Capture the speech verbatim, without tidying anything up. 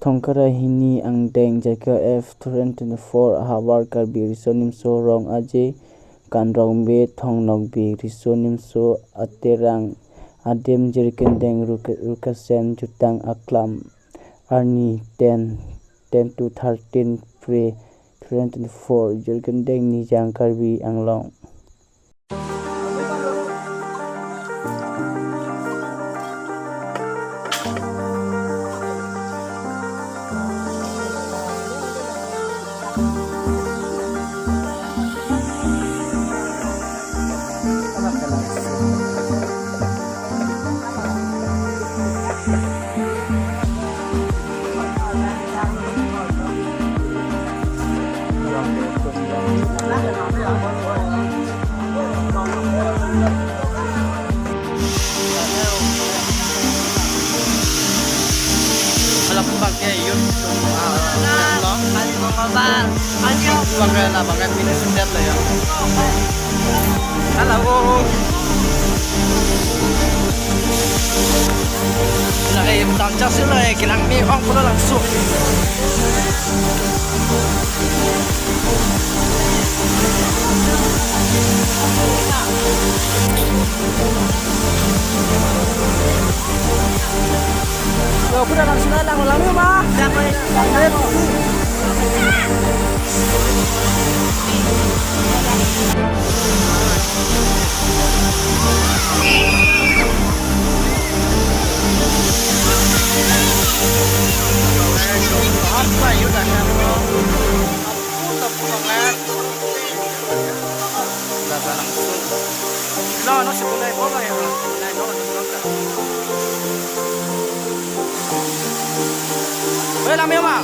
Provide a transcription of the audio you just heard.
Thongkara hini angdeng J K F two thousand twenty-four ahavar Karbi Riso Nimso Rong Aje Kanrong Bey Thong Nokbe Riso Nimso Aterang Adim Jirikindeng Ruka- Rukasen Jutang Aklam Arni ten, ten to thirteen Phre two thousand twenty-four Jirikindeng Nijang Karbi Anglong. Alam bangke yun, ah, lo. Bangke la, bangke pini sundep la ya. Ala, oh, oh. Lake tangchak si lake kelang me-ong pulo langsung. Yo, kuda langsung lang, lang yuk, Ma. Siap, Ma. Lang, lang. Weh, lang me-ong, Ma.